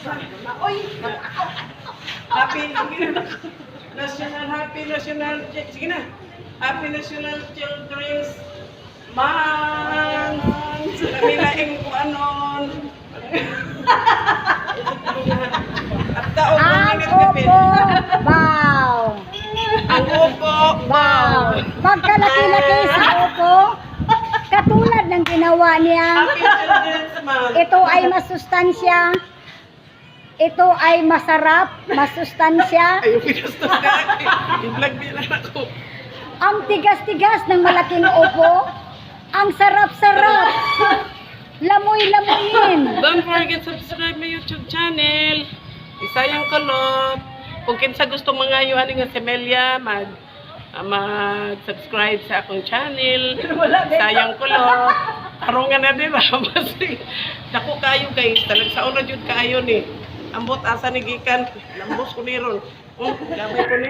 Oy! Happy National, Happy National, sige na. Happy National Children's Month. Lamilaing ko anon. At taon Ang minute kapin. upo, bow. Ang upo, Bow. Magkalaki-laki sa upo, katulad ng ginawa niya, Happy Children's Month. Ito ay masustansya. Ito ay masarap, masustansya. Ayaw pinastos na. I-vlog nila ako. Ang tigas-tigas ng malaking upo. Ang sarap-sarap. Lamoy-lamoyin. Don't forget subscribe my YouTube channel. Isayang Kulot. Kung kinsa gusto mga ani nga semelia, mag-subscribe sa akong channel. Isayang Kulot. Tarungan na din ba? Dako kayo, guys. Talag sa una jud kaayo ni. Ambot asa ni gikan. Lambos ko ni ron. Gamay ko ni.